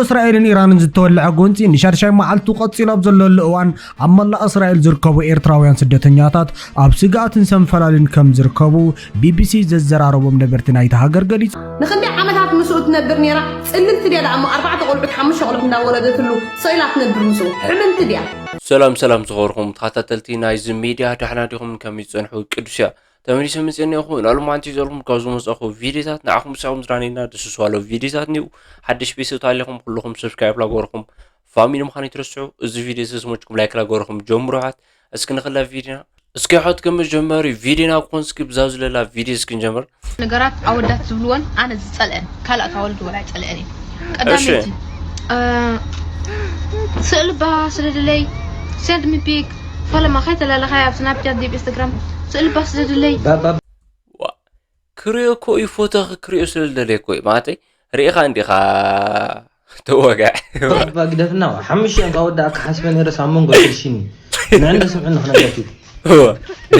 እስራኤልን ኢራንን ዝተወልዐ ጎንፂ ንሻድሻይ መዓልቱ ቀፂሉ ኣብ ዘለሉ እዋን፣ ኣብ መላእ እስራኤል ዝርከቡ ኤርትራውያን ስደተኛታት ኣብ ስግኣትን ሰንፈላልን ከም ዝርከቡ ቢቢሲ ዘዘራረቦም ነበርቲ ናይታ ሃገር ገሊጹ። ንኽንደይ ዓመታት ምስኡ ትነብር ነይራ? ጽልልቲ ድያ ደኣ እሞ ኣርባዕተ ቆልዑት ሓሙሽተ ቆልዑት እንዳወለደትሉ ስቕ ኢላ ትነብር ምስኡ? ሕምምቲ ድያ? ሰላም ሰላም ዝኸበርኩም ተኸታተልቲ ናይዚ ሚድያ፣ ዳሕና ዲኹም? ከመይ ትጸንሑ? ቅዱስ እያ። ተመሊሰ መጺአ እኒአኹ። ናሉ ማዓንቲ ዘለኹም ካብ ዝመጻኹ ቪድዮታት ንዓኹም ምሳኹም ዝራነይና ደስ ዝባሎ ቪድዮታት እኒኡ። ሓድሽ ቤተሰብ ተሃሊኹም ኩልኹም ሰብስክራይብ ላገበርኩም ፋሚሊ ምዃን ይትረስዑ። እዚ ቪድዮ ተስሞችኩም ላይክ ላገበርኩም ጀምሩ ኣሕዋት። እስኪ ንኽላ ቪድዮና። እስኪ ኣሕዋት ከም መጀመሪ ቪድዮና ክኾን እስኪ ብዛ ዝለላ ቪድዮ እስኪ ንጀምር። ነገራት ኣወዳት ዝብልወን ኣነ ዝጸልአን ካልኣት ኣወልድ ወላ ኣይጸልአን እየ። ቀዳመይቲ፣ እሺ። እ፣ ስእሊ ባ ስደድለይ፣ send me pic፣ ፈለማ ከይተላለኻይ ኣብ ስናፕቻት ዲብ ኢንስታግራም ስእሊ ባ ስደድለይ። ባባ ዋ፣ ክሪኦ እኮ እዩ፣ ፎቶኺ ክሪኦ ስለ ዝደለየ እኮ እዩ። ማለተይ፣ ርኢኻ እንዲኻ ተወግዕ። ባባ ግደፍና፣ ሓሙሽተ እኳ ወዳእካ ሓስበ ነይረስ ኣብ መንጎ ሽልሽኒ። ንዕንደ ስምዕኒ ክነግረኪ። እወ።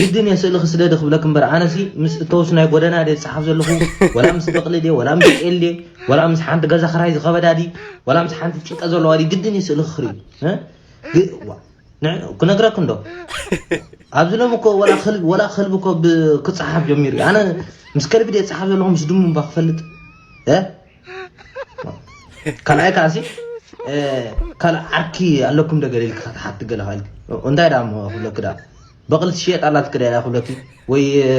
ግድን እየ ስእሊ ክስደዲ ክብለክ እምበር፣ ኣነሲ ምስ እተውስ ናይ ጎደና ድየ ዝጸሓፍ ዘለኹ፣ ወላ ምስ በቕሊ ድየ፣ ወላ ምስ ጤል ድየ፣ ወላ ምስ ሓንቲ ገዛ ክራይ ዝኸበዳ ድየ፣ ወላ ምስ ሓንቲ ጭንቀት ዘለዋ ድየ፣ ግድን እየ ስእሊ ክኽሪ። እ? ግ-፣ ዋ፣ ን-፣ ክነግረክ እንዶ። ኣብዚ ሎም እኮ ወላ ከልቢ፣ ወላ ከልቢ እኮ ብ-፣ ክጸሓፍ ጀሚሩ። ኣነ ምስ ከልቢ ድየ ጸሓፍ ዘለኹ፣ ምስ ድሙ እምባ ክፈልጥ። እ? ካልኣይ ከኣሲ፣ እ፣ ካልእ ዓርኪ ኣለኩም ዶ ገለ ኢልካ ክትሓቲ ገለ ካልኪ? እንታይ ደኣ እሞ ክብለኪ ደኣ? በቕሊ ትሽየጥ ኣላትኪ ዶ እያ ክብለኪ? ወይ፣ እ፣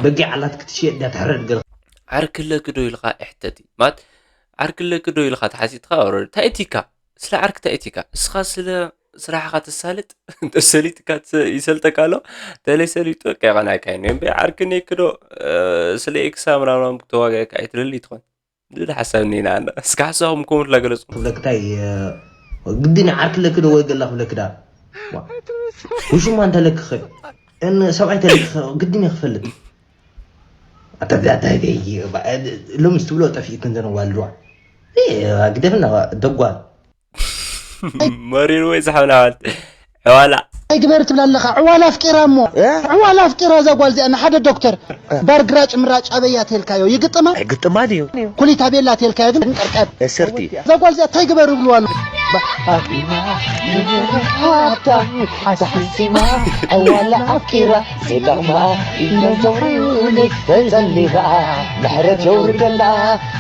በጊዕ ኣላትኪ ትሽየጥ ድያ ትሕረድ ገለ? ዓርኪ ኣለኪ ዶ ኢልካ እሕተቲ። ማለት፣ ዓርኪ ኣለኪ ዶ ኢልካ ተሓቲትካ፣ ኦረዲ፣ እንታይ እቲካ? ስለ ዓርኪ እንታይ እቲካ? እስኻ ስለ ስራሕኻ ተሳልጥ፣ እንተሰሊጥካ ትሰ-፣ ይሰልጠካ ኣሎ፣ እንተለይ ሰሊጡ፣ በቃ፣ ይቐናካ እዩ። እምበይ ዓርኪ እኒአኪ ዶ፣ እ፣ ስለ ኤክሳ ምናምን ተዋጊዕካ ኣይትልሊ ትኾን። ዝብል ሓሳብ እኒና ኣና። እስከ ሓሳብኩም ኮመንት ላገለጽኩም። ክብለክታይ፣ እ፣ ግድን ዓርኪ ኣለኪ ዶ ወይ ገላ ክብለኪ ዳ? ዋ። ውሽማ እንተለክኸ፣ እን ሰብኣይ ተለክኸ፣ ግድን እየ ክፈልጥ። ኣታ፣ ኣታ፣ ኣታ፣ ሎምስ ትብሎ ጠፊእክን ዘን ዋልድዋ። እ፣ ግደፍና፣ ደጓል። መሪር ወይ ዝሓውና ሓወልቲ። ዕዋላ። እንታይ ግበር ትብላ ኣለኻ? ዕዋላ ኣፍቂራ እሞ። እ? ዕዋላ ኣፍቂራ እዛ ጓል እዚኣ ንሓደ ዶክተር። እ። ባር ግራጭ ምራጭ ኣበያ ተልካዮ ይግጥማ? ኣይግጥማን እዩ። ኩሊት ኣቤላ ተልካዮ ግን ቀርቀር። እሰርት እዩ። እዛ ጓል እዚኣ እንታይ ግበር ይብልዋ ኣለዉ? ኣቢማ ሃብታ ሓሳሕሲማ ዕዋላ ኣፍቂራ። ሴጣቕማ ኢሎም ዘውርዩኒ ተጸሊኻ ምሕረት የውርደላ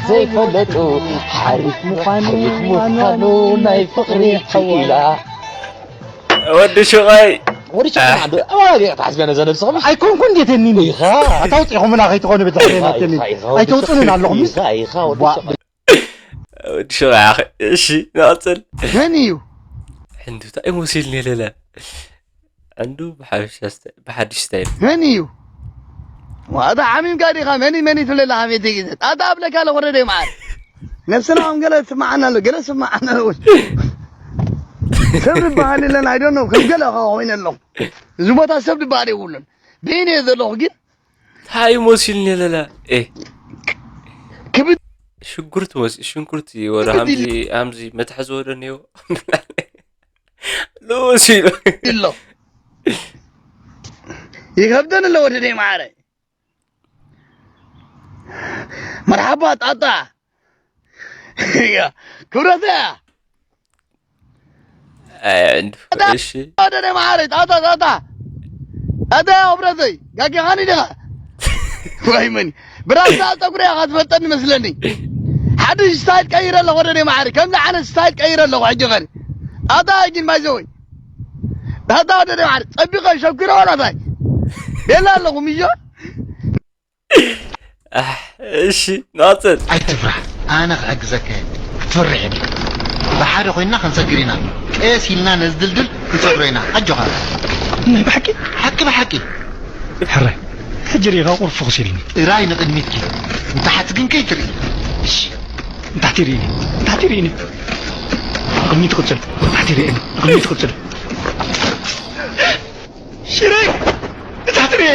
ዘይፈለጡ ሓሪፍ ምዃኑ ሓሪፍ ምዃኑ ናይ ፍቕሪ ሕዊላ። ወዲ ሹቓይ። ወዲ ሹቓይ ዓንዱ። ኣዋ፣ ዲኻ ትሓስብያ ነዛ ነብስኹም? ኣይኮንኩን እንዴት እኒኒ? ኢኻ። ኣታ ኣውጺኹምና ከይትኾኑ ብድሕሬና ኢኻ፣ ተኒ። ኢኻ፣ ኢኻ፣ ወዲ ኣይተውጽኑን ሹቓይ። ኣለኹም። ኢኻ፣ ኢኻ፣ ወዲ ዋ-፣ ሹቓይ። ወዲ ሹቓይ፣ ኣኸ-፣ እሺ፣ ንቐጽል። መን እዩ? ሕንዱ እንታይ መሲልኒ ለለ? ዕንዱ ብሓበሻ ስታ-፣ ብሓድሽ ስታይል። መን እዩ? ዋታ ሓሚምካ ዲኻ? መን እዩ፣ መን እዩ ትብለላ ሓሜት ግዜ? ጣጣ ኣብለካ ኣሎ ወረደ ይመዓር። ነብስና ከም ገለ ስማዓና ኣሎ፣ ገለ ስማዓና ኣሎ። ሰብ ዝበሃል የለን፣ I don't know፣ ከም ገለ ኸ ኮይነ ኣለኹ። እዚ ቦታ ሰብ ዝበሃል የብሉን። በይነ እየ ዘለኹ ግን። እንታይ መሲልኒ ለለ? ኤ። ክብድ ሽንኩርት መስ-፣ ሽንኩርት ወደ ክብድ ሃምዚ፣ ኢል- ሃምዚ መትሐዚ ወደ እኒኦ። ልኡስ ኢሉ። ኢሎ። ይኸብደን ኣሎ ወደደይ ማዕረ። መርሓባ ጣጣ። ያ፣ ክብረተያ። ኣይ፣ ዕንዱ። ጣጣ፣ እሺ። ወደደይ ማዕረ፣ ጣጣ፣ ጣጣ። ጣጣ፣ ክብረተይ፣ ጋጊኻኒ ዲኻ? ወይ መን? ብራስታ ጸጉሪ ኢኻ ትፈልጠኒ መስለኒ። ሓድሽ ስታይል ቀይረ ኣለኹ ወደደይ ማዕረ። ከምዚ ዓይነት ስታይል ቀይረ ኣለኹ ሕጂ ኸኒ። ጣጣ ግን ባይዘወይ። ጣጣ ወደደይ ማዕረ። ጸቢቐ ሸኪረ ዋላታይ። ቤላ ኣለኹ ምዮ። ኣሕ፣ እሺ፣ ንቐጽል። ኣይትፍራሕ፣ ኣነ ክሕግዘካ እየ። ክትፈርሕ የብልካ። ብሓደ ኮይንና ክንሰግር ኢና። ቀስ ኢልና ነዚ ድልድል ክንሰግሮ ኢና። ኣጆኻ። ናይ ብሓቂ? ሓቂ ብሓቂ። ሕራይ፣ ሕጂ ርኢኻ ቁሩብ ፍኹስ ኢልኒ። ጥራይ ንቕድሚት ኪድ። ንታሕቲ ግን ከይትርኢ። እሺ። ንታሕቲ ርኢኒ። ንታሕቲ ርኢኒ። ንቕድሚት ቅጽል። ንታሕቲ ርኢኒ። ንቕድሚት ቅጽል። ሽረይ! ንታሕቲ ርኤ!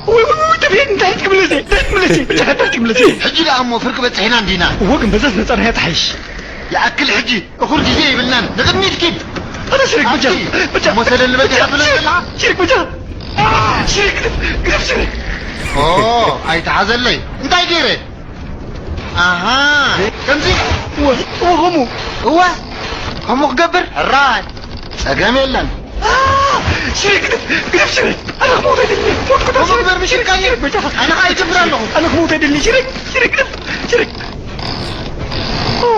ወይ፣ ወይ፣ ወይ፣ ተብየት፣ ንታሕቲ ክምለስ እየ፣ ንታሕቲ ክምለስ እየ፣ ብቻ ንታሕቲ ክምለስ እየ። ሕጂ ደኣ እሞ ፍርቂ በጺሕና እንዲና። እወ፣ ግን በዛ ዝነጸርናያ ጥሓይሽ። ይኣክል ሕጂ፣ እኹል ግዜ የብልናን። ንቕድሚት ኪድ። ኣነ ሽረይ፣ ብቻ፣ ኣቲ፣ ብቻ። እሞ ሰለል በል ኢኻ ትብለኒ ዘለኻ? ሽረይ፣ ብቻ። ኣ፣ ሽረይ፣ ግደፍ፣ ግደፍ፣ ሽረይ። ኦ፣ ኣይትሓዘለይ። እንታይ ገይረ? ኣሃ፣ ከምዚ? እወ፣ እወ፣ ከምኡ። እወ፣ ከምኡ ክገብር? ሕራይ፣ ጸገም የለን። ሽረ ግደፍ፣ ግደፍ ሽረ። ኣነ ክመውት ኣይደልን። ሞት ክደርስ ከምኡ ግበር፣ ምሽርካ ሽረ፣ በጃኻ። ኣነ ኸኣ ይጅምር ኣለኹ። ኣነ ክመውት ኣይደልን። ሽረ፣ ሽረ ግደፍ፣ ሽረ። ኦ።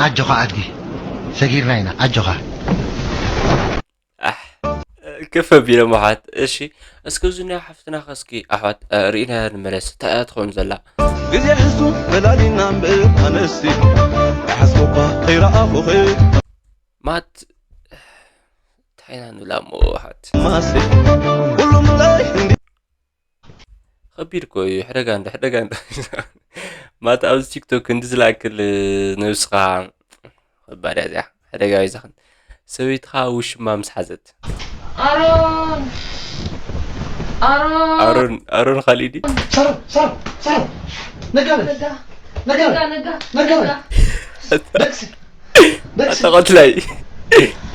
ኣጆኻ ኣድጊ፣ ሰጊርና ኢና፣ ኣጆኻ። ኣሕ፣ ክፍ ኣቢሎም ኣሕዋት። እሺ፣ እስኪ እዚ ናይ ሓፍትና ከ እስኪ ኣሕዋት፣ እ፣ ርኢናያ ንመለስ። እንታይ እያ ትኸውን ዘላ? ግዜ ሕዝቱ ፈላሊና እምበር ኣነስቲ፣ ሓስቦባ ከይረኣኹኺ። ማት፣ እንታይ ኢና ንብላ እሞ ኣሕዋት? ማስቲ፣ ኩሉ ምልኣይ እንዲ- ከቢድ እኮ እዩ። ሕደጋ እንዶ፣ ሕደጋ እንዶ። ማት ኣብዚ ቲክቶክ እንዲ ዝለኣክል ነብስኻ ከባድ እያ እዚኣ። ሕደጋ ይዛኽን። ሰበይትኻ ውሽማ ምስ ሓዘት። ኣሮን! ኣሮን! ኣሮን፣ ኣሮን ኻሊዲ? ሳሮን፣ ሳሮን፣ ሳሮን! ነጋ በል! ነጋ! ነጋ በል! ነጋ! ነጋ በል! ነጋ! ደቅሲ! ደቅሲ! ኣታ ቐትላይ።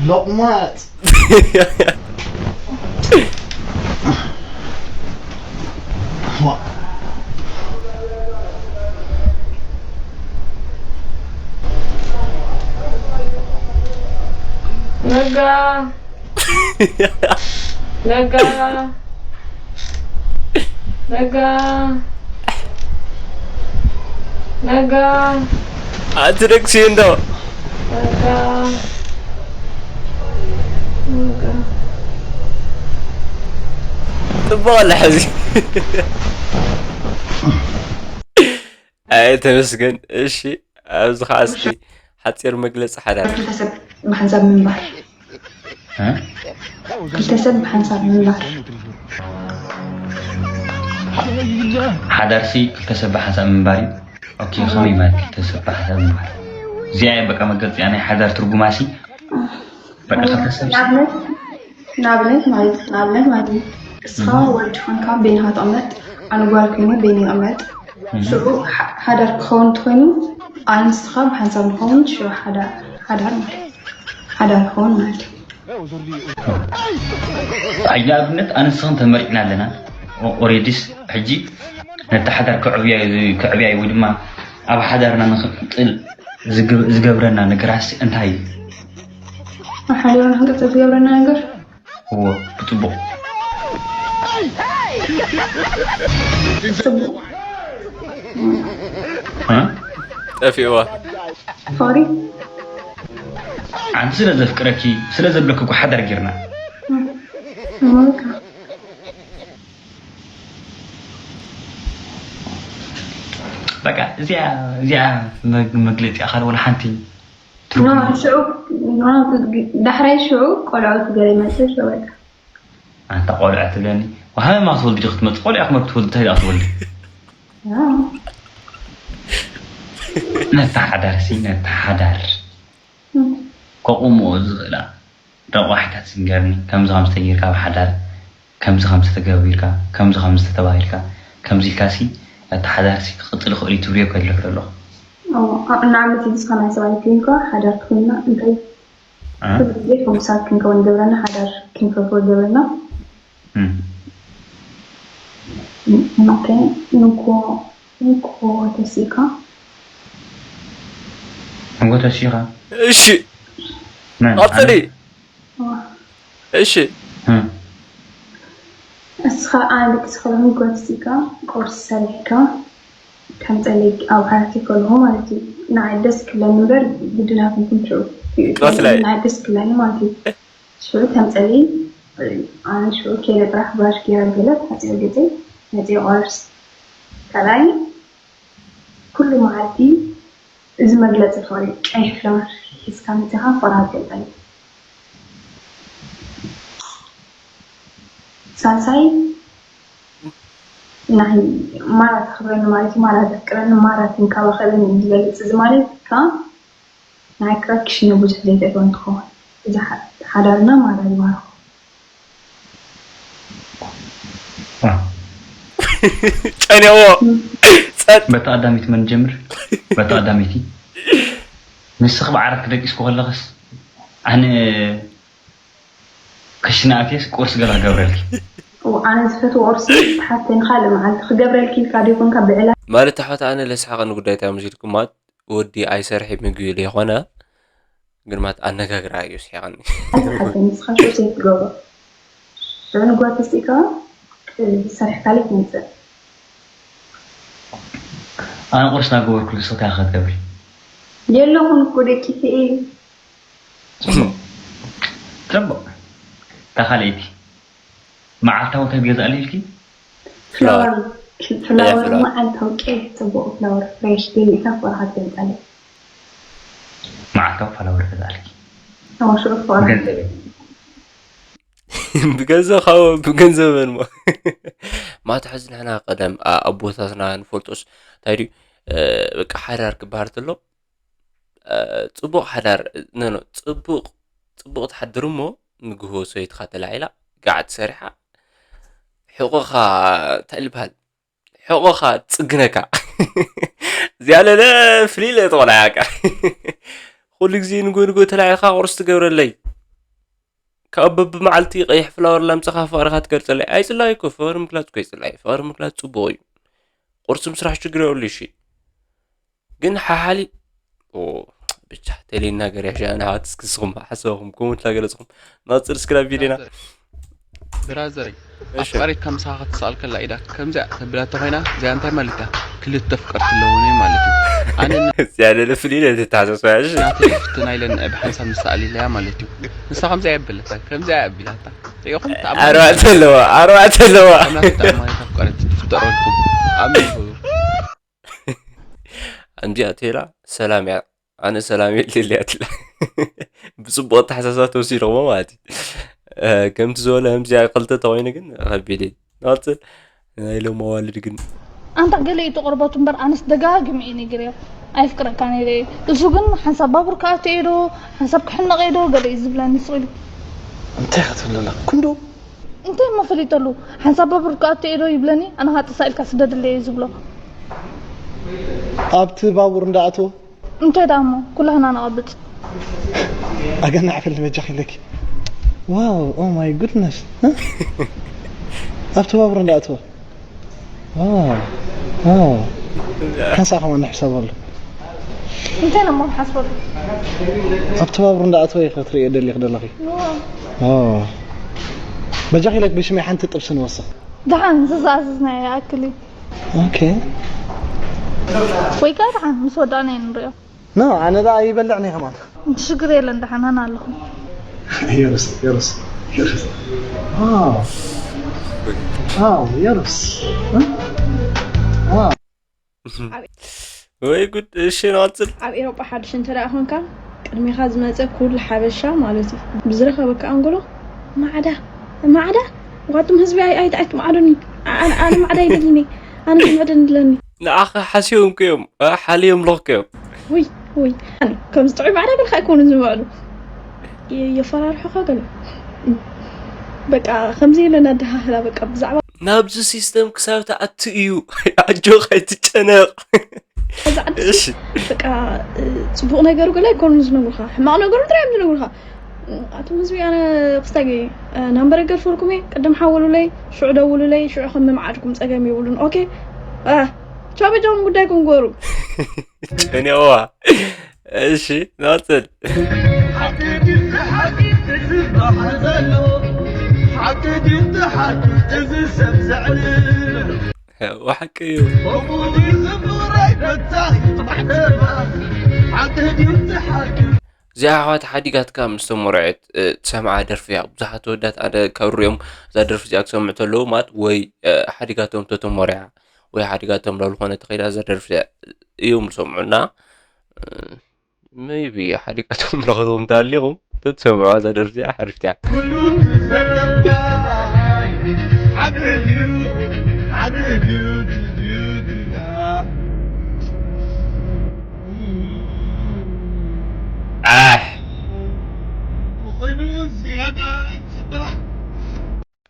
ሎቕማጽ! ዋ። ነጋ! ነጋ! ነጋ! ነጋ! ኣቲ ደቅሲ እንዶ። ነጋ! ነጋ! ጽቡቕ ኣላ ሕዚ። ኣይ ተመስገን። እሺ፣ ኣብዚ ኸዓ እስኪ ሓጺር መግለጺ ሓዳር። ክልተ ሰብ ብሓንሳብ ምንባር። እ? ክልተ ሰብ ብሓንሳብ ምንባር። ሓዳርሲ ክልተ ሰብ ብሓንሳብ ምንባር እዩ። ኦኬ፣ ከመይ ማለት ክልተ ሰብ ብሓንሳብ ምንባር? እዚኣ እያ በቃ መግለጺኣ ናይ ሓዳር ትርጉማሲ። በቃ ክልተ ሰብ ንኣብነት፣ ንኣብነት ማለት፣ ንኣብነት ማለት እዩ። እስኻ እህ። ወዲ ኮንካ በይንኻ ትቕመጥ፣ ኣነ ጓል ኮይነ በይነይ ይቕመጥ። እህ። ሽዑ ሓ-፣ ሓዳር ክኸውን እንተኾይኑ፣ ኣነ ንስኻ ብሓንሳብ ንኸውን፣ ሽዑ ሓዳ-፣ ሓዳር ማለት እዩ። ሓዳር ክኸውን ማለት እዩ። ኣይ፣ ንኣብነት ኣነ ንስኽን ተመሪዕና ኣለና። ኦ-፣ ኦሬዲስ ሕጂ ነቲ ሓዳር ከዕብያ፣ ከዕብያ ወይ ድማ ኣብ ሓዳርና ንኽንቅጽል ዝግ-፣ ዝገብረና ነገራትሲ እንታይ እዩ? ኣብ ሓዳርና ክንቅጽል ዝገብረና ነገር? እዎ፣ ብጽቡቕ። ጽቡቕ። እ? ጠፊእዋ። ፍቕሪ። ኣንቲ ስለ ዘፍቅረኪ፣ ስለ ዘብለኪ እኮ ሓዳር ጌርና። እም። እሞ በቃ። በቃ፣ እዚኣ፣ እዚኣ መግ-፣ መግለጺ ኣኻል ወላ ሓንቲ ኖ፣ ትርጉም ሽዑ፣ ኖ፣ ዳሕራይ ሽዑ ቆልዑ ክገለ ይመጽእ፣ ሽዑ በቃ። ኣንታ ቆልዑ ትብለኒ፣ ወሃበ ማ ክትወልዲ ዲኺ ትመጽእ? ቆልዑ ክመ ክትወልዲ፣ እንታይ ደኣ ክትወልዲ? ኣዎ። ነታ ሓዳር ሲ፣ ነታ ሓዳር። እም። ከቑምኦ ዝኽእላ ረቋሒታት ስንገርኒ፣ ከምዚ ከምዚ ተጌርካ ኣብ ሓዳር፣ ከምዚ ከምዚ ተገቢርካ፣ ከምዚ ከምዚ ተተባሂልካ፣ ከምዚ ኢልካ ሲ፣ እቲ ሓዳር ሲ ክቕጽል ይኽእል እዩ ትብልዮ ከለኺ ኣለኹ። እዎ፣ ኣ-፣ ንኣብነት እዚ እስኻ ናይ ሰብኣይ ኮይንካ ሓዳር ትኾንና እንታይ እ? ኩሉ ግዜ ሕጉሳት ክንከውን ይገብረና፣ ሓዳር ክንፈትዎ ይገብረና። እም። ን-፣ ንኮ-፣ ንኮ-፣ ንኮ ተሲእካ። ንኮ ተሲእካ? እሺ። መን? ቀጽሊ። ኣነ? እዋ። እሺ። እም። እስኻ ኣነ ደቂ ስኻ ንኮ ተሲእካ፣ ቁርሲ ሰሪሕካ፣ ከምጸለይ ኣብ ሓዳር ከለኹ ማለት እዩ። ንዓይ ደስ ክብለኒ እምበር ግዲ ናትኩም ሽዑ። ቀጽላይ። ንዓይ ደስ ክብለኒ ማለት እዩ። ሽዑ ከምጸለይ፣ ኣነ ሽዑ ከይደ ጥራሕ ብራሽ ገይረ ገለ ተሓጺበ ገጸይ መጺኤ ቆርስ። ካልኣይ፣ ኩሉ መዓልቲ እዚ መግለጺ ፍቕሪ ቀይሕ ፍለወር ሒዝካ መጺኻ ፍቕርኻ ትገልጸለይ። ሳልሳይ፣ ናይ ማራ ተኽብረኒ ማለት እዩ፣ ማራ ተፍቅረኒ፣ ማራ ትንከባኸበኒ እዩ ዝገልጽ። እዚ ማለት ከኣ ናይ ክራይ ክሽነ ብዙሕ ዘይተእትወ እንትኸውን፣ እዚ ሓ-፣ ሓዳርና ማራ ይባርኾ። ጨንዎ። ጸጥ። በታ ቀዳመይቲ መን ጀምር? በታ ቀዳመይቲ። ንስኺ ብዓራት ክደቂስኩ ከለኽስ፣ ኣነ ክሽነ ኣትየስ ቁርሲ ገለ ክገብረልኪ። ኣነ ዝፈትዎ ቁርሲ ተሓተኒ ካልእ መዓልቲ ክገብረልኪ ኢልካ ዶ ይኾንካ ብዕላ ማለት ኣሕዋት ኣነ ለስሓቐኒ ጉዳይ እንታይ መሲልኩም ማለት ወዲ ኣይሰርሒ ምግቢ ለይኾነ ግን ማለት ኣነጋግራ እዩ ስሒቐኒ ተሓተኒ ንስኻ ሽዑ ዘይትገብሮ ሽዑ ንግዋ ተስኢካ ሰሪሕካለይ ትመፅእ ኣነ ቁርሲ ናገበርኩ ንስኻ ክትገብሪ የለኹን እኮ ደቂሰ እየ ጽቡቅ እታ ካልኣይቲ መዓልታዊ እንታይ ትገዝኣለይ ኢልኪ ፍላወር ፍላወር መዓልታዊ ቀይሕ ፅቡቅ ፍላወር ፍሬሽ ገሊእካ ፍቅርካ ትገልፀለይ መዓልታዊ ፍላወር ገዝኣልኪ ሽዑ ፍቅርካ ብገንዘበይ ብገንዘብ ካብ ብገንዘብ በልሞ ማታ ሕዚ ንሕና ቀደም ኣቦታትና ንፈልጦስ እንታይ ድዩ በቃ ሓዳር ክበሃል ተሎ ፅቡቕ ሓዳር ኖ ፅቡቕ ፅቡቕ ትሓድር እሞ ንግሆ ሰበይትኻ ተላዒላ ጋዕ ትሰሪሓ ሕቑኻ እንታይ ዝበሃል ሕቑኻ ትፅግነካ እዚኣ ለለ ፍልይ ኢለ ተቆላያካ ኩሉ ግዜ ንጎ ንጎ ተላዒልካ ቁርሲ ትገብረለይ ካብ በብመዓልቲ ቀይሕ ፍላወር ላምፀኻ ፍቕርኻ ትገልፀለይ ኣይፅላይ እኮ ፍቕሪ ምግላፅ እኮ ይፅላይ ፍቕሪ ምግላፅ ፅቡቕ እዩ ቁርሲ ምስራሕ ችግር የብሉ እሺ ግን ሓሓሊ ብቻ ተሌና ገር ያሻ ንሓት እስክስኹም ሓሰብኹም ኮመንት ላገለፅኹም ናፅር እስክላ ቪድዮና ብራዘረይ ኣፍቃሪት ካብ ምሳኻ ክትሰኣል ከላ ኢዳ ከምዚኣ ተብላ እንተኾይና እዚኣ እንታይ ማለት እያ ክልተ ፍቀርቲ ኣለውኒ ማለት እዩ ኣነ እዚኣ ለለ ፍልይ ኢለ ተተሓሳስባ ያሽ ናተይ ፍትና ኢለን ብሓንሳብ ምሰኣል ኢለያ ማለት እዩ ንሳ ከምዚኣ የብለታ ከምዚኣ ኣቢላታ ሪኢኹም ኣርባዕተ ኣለዋ ኣርባዕተ ኣለዋ ኣምላክ ተኣማኒት ኣፍቃሪት ትፍጠረልኩም ኣሜን በሉ ኣንዲኣ ቴላ ሰላም እያ ኣነ ሰላም የድልየለይ ኣትላ ብፅቡቅ ኣተሓሳስባ ተወሲድኹሞ ማለት እዩ ከምቲ ዝበለ ከምዚኣ ክልተ ተኮይኑ ግን ከቢድ እዩ ንቐፅል ናይ ሎም ኣዋልድ ግን ኣንታ ገለ እዩ ተቆርበቱ እምበር ኣነስ ደጋጊመ እየ ነጊረዮ ኣየፍቅረካን ኢለ እየ እሱ ግን ሓንሳብ ባቡር ክኣቱ እየ ዶ ሓንሳብ ክሕነቕ እየ ዶ ገለ እዩ ዝብለኒ ስቕ ኢሉ እንታይ ክትብል ኣለካ ኩንዶ እንታይ እሞ ፈሊጠሉ ሓንሳብ ባቡር ክኣቱ እየ ዶ ይብለኒ ኣነ ከዓ ጥሳ ኢልካ ስደድለይ እየ ዝብሎ ኣብቲ ባቡር እንዳኣተወ እንታይ ደኣ እሞ ኩላህና ነቐብጥ ኣገናዕ ፈሊ በጃኺ ኢለኪ ዋው ኦ ማይ ጉድነስ ኣብቲ ባቡር እንዳኣተወ ዋው ዋው ሓንሳእ ከማን ንሕሰበሉ እንታይ ነሞ ንሓስበሉ ኣብቲ ባቡር እንዳኣተወ ኢኺ ክትርእዮ ደሊኺ ደለኺ ዋው በጃኺ ኢለኪ ብሽመይ ሓንቲ ጥብሲ ንወስኽ ደሓን ዝዘኣዘዝናዮ ይኣክል እዩ ኦኬ ወይ ከዓ ደሓን ምስ ወዳእና እዩ ንሪኦ ኖ ኣነ ደኣ ይበልዕ ነይ ከማን ሽግር የለን ደሓን ኣነ ኣለኹ የርስ የርስ የርስ ዋው ዋው የርስ ዋው ወይ ጉድ እሺ ንቐፅል ኣብ ኤሮጳ ሓድሽ እንተ ደኣ ኾንካ ቅድሜኻ ዝመጸ ኩሉ ሓበሻ ማለት እዩ ብዝረኸበካ ኣንጎሎ ማዕዳ ማዕዳ ዋቱም ህዝቢ ኣይትማዕዱኒ ኣነ ማዕዳ ይደሊኒ ኣነ ክምዕደን ድለኒ ንዓኸ ሓስዮም ክዮም ሓልዮም ለኽዮም ውይ ውይ ከምዚ ጥዑይ ማዕዳ ገልካ ኣይኮኑ ዝምዕዱ የፈራርሑኻ ገለ በቃ ከምዚ ኢለ ነደሃህላ በቃ ብዛዕባ ናብዚ ሲስተም ክሳብ ትኣቱ እዩ ኣጆኻ ኣይትጨነቕ እዛ ዓዲ በቃ ፅቡቕ ነገሩ ገለ ኣይኮኑን ዝነግሩኻ ሕማቕ ነገሩ ጥራይ እዮም ዝነግሩኻ ኣቶም ህዝቢ ኣነ ክስታይ ናምበር ገድፈልኩም እየ ቅድም ሓውሉለይ ሽዑ ደውሉለይ ሽዑ ከም ምምዓድኩም ፀገም የብሉን ኦኬ ቻው በጃኹም ጉዳይኩም ግበሩ ጨኔዋ እሺ ናፅል ሓቂ እዩ እዚኣ ኣሕዋት ሓዲጋትካ ምስ ተመርዐት ትሰምዓ ደርፊ እያ ብዙሓት ወዳት ኣነ ካብ ሪኦም እዛ ደርፊ እዚኣ ክሰምዑ ተለዉ ማለት ወይ ሓዲጋቶም ተተመርያ ወይ ሓዲጋቶም ላሉ ኮነ ተኸይዳ እዛ ደርፊ እዮም ዝሰምዑና maybe ሓዲጋቶም ለኸቶም እንተሃሊኹም ተትሰምዑ እዛ ደርፊ እዚኣ ሓሪፍቲ እያ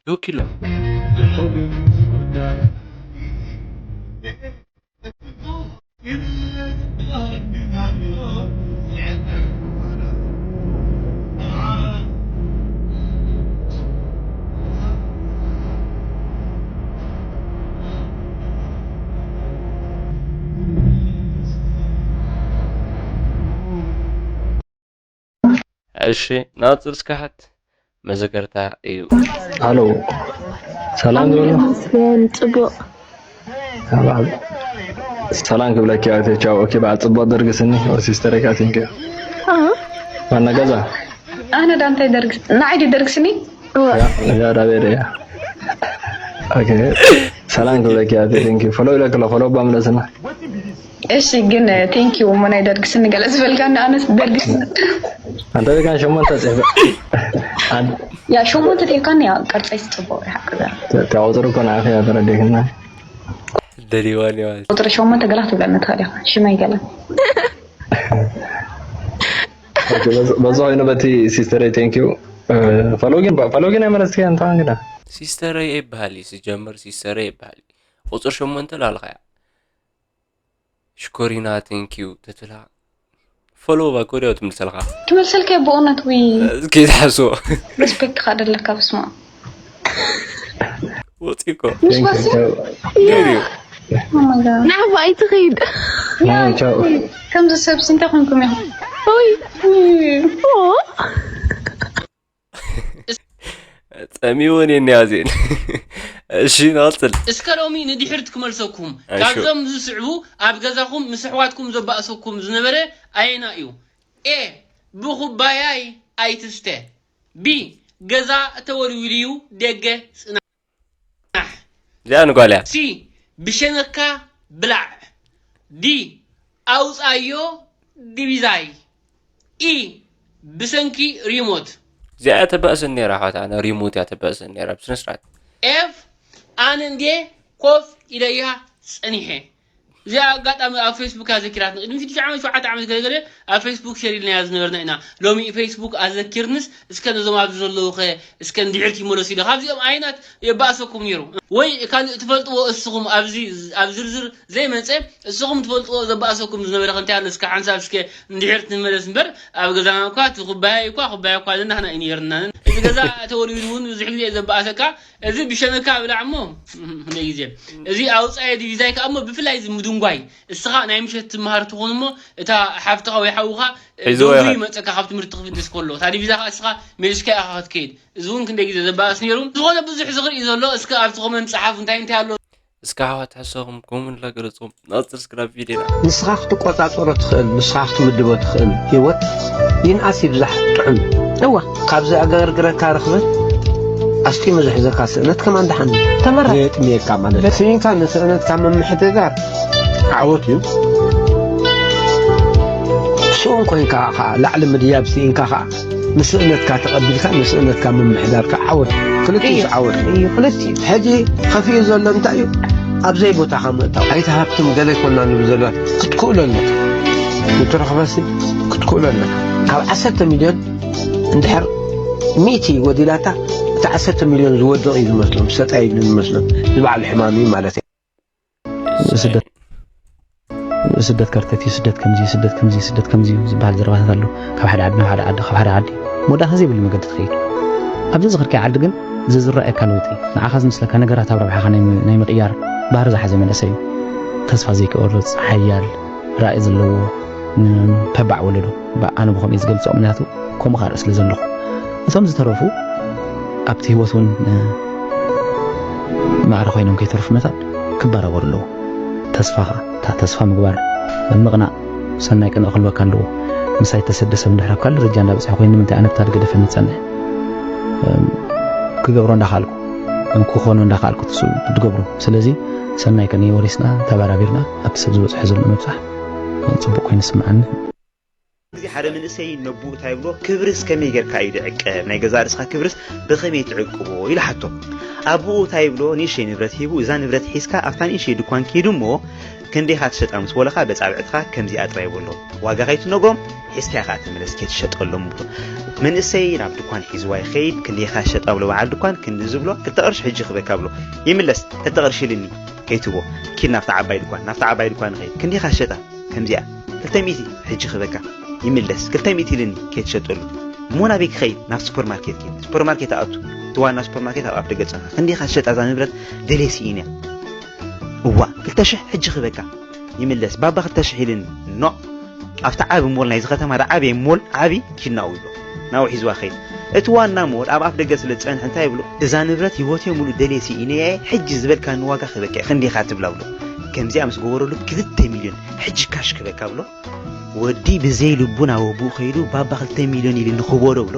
ዶኪሎ እሺ፣ ናጽር እስካሓት መዘከርታ እዩ። ሃሎ፣ ሰላም ዝበሎ መስገን ጽቡቕ። ሰላም ክብለኪ ኣቴ። ቻው። ኦኬ፣ በዓል ጽቡቕ ደርግስኒ። ኦ ሲስተር ካቲንከ አ? ዋና ገዛ ኣነ ዳንታይ ደርግስ ንዓይ ድዩ ደርግስኒ? እወ። ያ ዳቤር እያ። ኦኬ፣ ሰላም ክብለኪ ኣቴ። ቴንክ ዩ። ፎሎ ኢለክሎ፣ ፎሎ ባምለስና። እሺ ግን ቴንክ ዩ እሞ ናይ ደርግስኒ ገለ ዝበልካ እንደ ኣነስ ደርግስኒ ኣንተ ቤካን ሸሞንተ ጽሕፈ ያ ሸሞንተ ቴካን ያ ቅርጸይ ጽቡቕ ይሓቅዛ ተቆጥሩ እኮ ንዓኺ እያ ተረዲእክና። ደሊዋን እያ ማለት ቁጥሪ ሸሞንተ ገላ ክትብለኒ ትኽእል ኢኻ ሽመይ ገለ በዛ ኮይኑ በቲ ሲስተር ቴንክ ዩ። ፎሎ ግን ፎሎ ግን ኣይመለስክያ እንተዋን ግዳ ሲስተረይ ይበሃል እዩ። ሲጀምር ሲስተረይ ይበሃል እዩ። ቁፅር ሸሞንተ ላልኻያ ሽኮሪና ቴንክ ዩ ተትብላ ፎሎ ባክ ወዲያው ትምልሰልካ። ትመልሰልካ እየ ብእውነት ወይ ከይትሓስቦ ሪስፔክት ካ ደለካ ብስማ ወፂእኮ ምስ ባሲ ገይሩ እዩ። ናብኣ ኣይትኸይድ። ቻው። ከምዚ ሰብሲ እንታይ ኮንኩም ኢኹም ወይ ውይ። ኦ፣ ጸሚውን የኒያዜን እሺ ንቐጽል። እስከ ሎሚ ንድሕርት ክመልሰኩም እሺ። ካብዞም ዝስዕቡ ኣብ ገዛኹም ምስ ኣሕዋትኩም ዘባእሰኩም ዝነበረ ኣየና እዩ? ኤ ብኹባያይ ኣይትስተ። ቢ ገዛ ተወልዊሉ እዩ ደገ ጽናሕ። እዚኣ ንጓል እያ። ሲ ብሸነካ ብላዕ። ዲ ኣውጻዮ ዲቪዛይ። ኢ ብሰንኪ ሪሞት። እዚኣ እያ ተባእሰን ነይራ ኣሕዋት፣ ኣነ ሪሞት እያ ተባእሰን ነይራ ብስነ ስርዓት። ኤፍ ኣነ እንዴ ኮፍ ኢለያ ጸኒሐ። እዚኣ ኣጋጣሚ ኣብ ፌስቡክ እያ ዘኪራትኒ። ቅድሚ ሽዱሽተ ዓመት ሸውዓተ ዓመት ገለገለ ኣብ ፌስቡክ ሸር ኢልናያ ዝነበርና ኢና። ሎሚ ፌስቡክ ኣዘኪርንስ እስከ ነዞም ኣብዚ ዘለዉ ኸ እስከ እንድሕር ይመለሱ ኢለ ካብዚኦም ኣይናት የባእሰኩም ነይሩ። ወይ ካልእ ትፈልጥዎ እስኹም ኣብዚ ኣብ ዝርዝር ዘይመጸ እስኹም ትፈልጥዎ ዘባእሰኩም ዝነበረ ከ እንታይ ኣሎ እስከ ሓንሳብ እስከ እንድሕር ትመለስ እምበር ኣብ ገዛና እኳ እቲ ኩባያ እኳ ኩባያ እኳ ዘናህና እዩ ነይርና። እዚ ገዛ ተወሊዱ እውን ብዙሕ ግዜ ዘባእሰካ እዚ ብሸነካ ብላዕ እሞ ክንደይ ግዜ እዚ ኣውፃየ ዲቪዛይ ከዓ እሞ ብፍላይ እዚ ምድንጓይ እስኻ ናይ ምሸት ትመሃር ትኾን እሞ እታ ሓፍትኻ ወይ ሓውኻ ሒዝዎ ደውሉ ይኸድ። ይመፀካ ካብ ትምህርቲ ክፍድስ ከሎ እታ ዲቪዛ ከዓ እስኻ መሊስካ ኢኻ ክትከይድ እዚ እውን ክንደይ ግዜ ዘባእስ ነይሩ ዝኾነ ብዙሕ ዝኽርኢ ዘሎ እስከ ኣብቲ ኮመንት ፀሓፉ እንታይ እንታይ ኣሎ እስከ ኣሕዋት ሓሳኹም ኮመንት ላገለጹ ናጽር ስክራብ ቪዲዮና ንስኻ ክትቆጻጸሮ ትኽእል፣ ንስኻ ክትምድቦ ትኽእል ህይወት ይንኣስ ይብዛሕ ጥዑም። እዋ። ካብ ዘዕገርግረካ ርኽበት ኣስጢሙ ዝሕዘካ ስእነት ከማን ደሓን እዩ። ተመራጭ። ዘየጥምየካ ማለት እዩ። ስኢንካ ንስእነትካ ምምሕድዳር ዓወት እዩ። ስኡን ኮይንካ ኸዓ ላዕሊ ምድያብ ስኢንካ ኸዓ ንስእነትካ ተቐቢልካ ንስእነትካ ምምሕዳር ከዓ ዓወት እዩ። ክልቲኡ እዩ። ዓወት እዩ። እዩ፣ ክልቲኡ። ሕጂ ከፊኡ ዘሎ እንታይ እዩ? ኣብ ዘይቦታኻ ምእታው። ኣይትሃብትም ገለ ይኮና ንብል ዘሎ ክትክእሎ ኣለካ። ንትረኽበሲ ክትክእሎ ኣለካ። ካብ ዓሰርተ ሚልዮን እንድሕር ሚእቲ ጎዲላታ እቲ ዓሰርተ ሚልዮን ዝወድቕ እዩ ዝመስሎም፣ ዝሰጣ ይብልን ዝመስሎም። እዚ በዓል ሕማም እዩ ማለት እዩ። ስደት ስደት ከርተት እዩ፣ ስደት ከምዚ እዩ፣ ስደት ከምዚ እዩ፣ ስደት ከምዚ እዩ ዝበሃል ዘረባታት ኣሎ። ካብ ሓደ ዓዲ ናብ ሓደ ዓዲ፣ ካብ ሓደ ዓዲ መወዳእታ ዘይብሉ መገዲ ትኸይድ። ኣብዚ ዝኸድካዮ ዓዲ ግን ዝዝረኣየካ ለውጢ፣ ንዓኻ ዝመስለካ ነገራት ኣብ ረብሓኻ ናይ ም- ናይ ምቕያር ባህሪ ዝሓዘ መንእሰይ እዩ። ተስፋ ዘይክቆርጽ፣ ሓያል ራኢ ዘለዎ፣ ንተባዕ ወለዶ። ባ- ኣነ ብኸምኡ እየ ዝገልጾ፣ ምኽንያቱ ከምኡ ከኣ ርእሲ ስለ ዘለኹ። እቶም ዝተረፉ ኣብቲ ህይወት እውን እ፣ ማዕረ ኮይኖም ከይተርፉ መታን ክበራበሩ ኣለዎ። ተስፋኻ፣ እታ ተስፋ ምግባር፣ ምቕናእ፣ ሰናይ ቅንኢ ክህልወካ ኣለዎ። ምሳይ እተሰደ ሰብ እንድሕር ኣብ ካልእ ደረጃ እንዳበጽሐ ኮይኑ ንምንታይ ኣነ ብታ ዝገደፈኒ ዝጸንሕ? እም፣ ክገብሮ እንዳኸኣልኩ፣ እም፣ ክኾኖ እንዳኸኣልኩ ትስኡ ትገብሩ። ስለዚ ሰናይ ቅንኢ ወሪስና፣ ተበራቢርና ኣብቲ ሰብ ዝበጽሖ ዘሎ ንምብጻሕ፣ እም፣ ጽቡቕ ኮይኑ ይስምዓኒ። ግዜ ሓደ መንእሰይ ነብኡ እንታይ ይብሎ፣ ክብርስ ከመይ ጌርካ እዩ ዝዕቀብ? ናይ ገዛእ ርእስኻ ክብርስ ብኸመይ ትዕቅቦ? ኢሉ ሓቶ። ኣቦኡ እንታይ ይብሎ፣ ንእሽተይ ንብረት ሂቡ፣ እዛ ንብረት ሒዝካ ኣብታ ንእሽተይ ድኳን ኪድ እሞ ክንደይኻ ትሸጣ ምስ በለኻ በጻብዕትኻ ከምዚኣ ጥራይ በሎ። ዋጋ ከይትነግሮም ሒዝካያ ኸኣ ተመለስ ከይትሸጠሎም ብሎ። መንእሰይ ናብ ድኳን ሒዝዋ ይኸይድ፣ ክንደይኻ ትሸጣ ብሎ በዓል ድኳን፣ ክንድዚ ብሎ፣ ክልተ ቅርሺ ሕጂ ክበካ ብሎ። ይምለስ፣ ክልተ ቅርሺ ኢልኒ ከይትቦ። ኪድ ናብታ ዓባይ ድኳን፣ ናብታ ዓባይ ድኳን ይኸይድ። ክንደይኻ ትሸጣ? ከምዚኣ ክልተ ሚእቲ ሕጂ ክበካ። ይምለስ፣ ክልተ ሚእቲ ኢልኒ ከይትሸጠሉ። እሞ ናበይ ክኸይድ? ናብ ሱፐርማርኬት ኪድ። ሱፐርማርኬት ኣቱ። እቲ ዋና ሱፐርማርኬት ኣብ ኣፍ ደገ ጸንካ። ክንደይኻ ትሸጣ እዛ ንብረት? ደልየ ስኢነያ። እዋ፣ ክልተ ሽሕ ሕጂ ክበካ። ይምለስ፣ ባባ ክልተ ሽሕ ኢልኒ። ኖ። ኣብቲ ዓቢ ሞል ናይዚ ከተማ ዝዓበየ ሞል ዓቢ ኪድ ናብኡ ይብሎ። ናብኡ ሒዝዋ ኸይድ። እቲ ዋና ምሁር ኣብ ኣፍ ደገ ስለ ዝጸንሐ እንታይ ይብሎ? "እዛ ንብረት ህይወተይ ሙሉእ ደልየ ስኢነያ እየ፣ ሕጂ ዝበልካኒ ዋጋ ክህበካ እየ፣ ክንደይ ኢኻ ትብላ?" ብሎ። ከምዚኣ ምስ ገበረሉ ክልተ ሚልዮን፣ "ሕጂ ካሽ ክህበካ?" ብሎ። ወዲ ብዘይ ልቡ ናብ ኣቦኡ ከይዱ፣ "ባባ ክልተ ሚልዮን ኢሉ ንክበዶ?" ብሎ።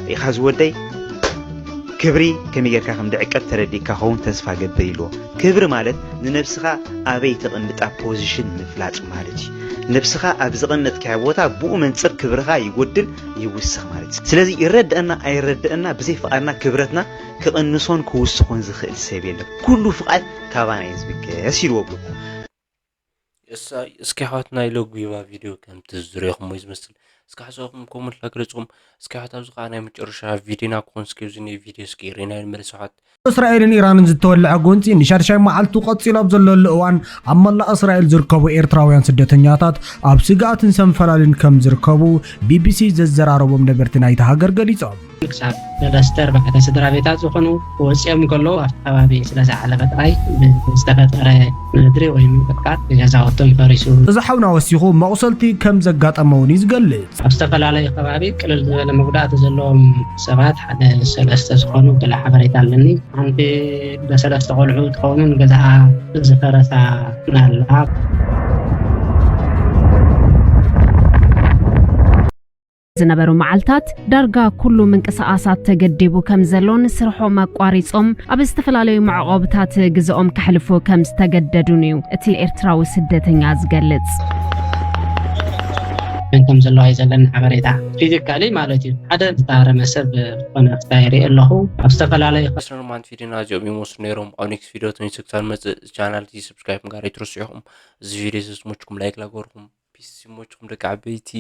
"ሪኢኻ ዝወደይ፣ ክብሪ ከመይ ጌርካ ከም ዝዕቀብ ተረዲእካ ኸውን ተስፋ ገብር" ኢልዎ። ክብሪ ማለት ንነብስኻ ኣበይ ተቐምጣ ፖዚሽን ምፍላጥ ማለት እዩ። ነብስኻ ኣብ ዘቐመጥካዮ ቦታ ብኡ መንጽር ክብርኻ ይጎድል፣ ይውስኽ ማለት እዩ። ስለዚ ይረድአና ኣይረድአና ብዘይ ፍቓድና ክብረትና ክቕንሶን ክውስኾን ዝኽእል ሰብ የለን። ኩሉ ፍቓድ ካባና እዩ ዝብገስ ኢልዎ ብሎ። እሳይ እስኪ ኣሕዋትና ኢሎ ጉይባ ቪድዮ ከምቲ ዝሪኦኹም ወይ ዝመስል እስኪ ሓሳብኩም ኮመንት ላግለፅኩም። እስኪ ኣሕዋት ኣብዚ ከዓ ናይ መጨረሻ ቪድዮና ክኾን እስኪ ኣብዚ ናይ ቪድዮ እስኪ ሪና ንመለስ ኣሕዋት። እስራኤልን ኢራንን ዝተወለዐ ጎንፂ ንሻድሻይ መዓልቱ ቀፂሉ ኣብ ዘለሉ እዋን ኣብ መላእ እስራኤል ዝርከቡ ኤርትራውያን ስደተኛታት ኣብ ስግኣትን ሰንፈላልን ከም ዝርከቡ ቢቢሲ ዘዘራረቦም ነበርቲ ናይቲ ሃገር ገሊፆም። ክሳብ ሰለስተ ኣርባዕተ ስድራ ቤታት ዝኾኑ ወፂኦም ከለዉ ኣብቲ ከባቢ ስለ ዝዓለበ ጥራይ ብዝተፈጠረ ምድሪ ወይ ምንቅጥቃጥ ገዛውቶም ፈሪሱ። እዚ ሓውና ወሲኹ መቑሰልቲ ከም ዘጋጠመ እውን እዩ ዝገልጽ። ኣብ ዝተፈላለዩ ከባቢ ቅልል ዝበለ መጉዳእቲ ዘለዎም ሰባት ሓደ ሰለስተ ዝኾኑ ገለ ሓበሬታ ኣለኒ። ሓንቲ ብሰለስተ ቆልዑ ትኸውን ገዛኣ ዝፈረሳ ኣላ። ዝነበሩ መዓልታት ዳርጋ ኩሉ ምንቅስቓሳት ተገዲቡ ከም ዘሎን ስርሖም ኣቋሪጾም ኣብ ዝተፈላለዩ መዕቖብታት ግዝኦም ከሕልፉ ከም ዝተገደዱን እዩ እቲ ኤርትራዊ ስደተኛ ዝገልጽ። እንቶም ዘለዋ እዩ ዘለኒ ሓበሬታ ፊዚካሊ ማለት እዩ ሓደ ዝታረመ ሰብ ዝኾነ ክታይ ርኢ ኣለኹ ኣብ ዝተፈላለዩ ስርማንት ፊድና እዚኦም ይመስሉ ነይሮም ኣብ ኔክስት ቪዲዮ ተመልሶ ክሳብ መፅእ ቻናል ሰብስክራይብ ምግባር ኣይትረስዑ ኢኹም እዚ ቪዲዮ ዝተመችኩም ላይክ ላገርኩም ፒስ ይመችኩም ደቂ ዓበይቲ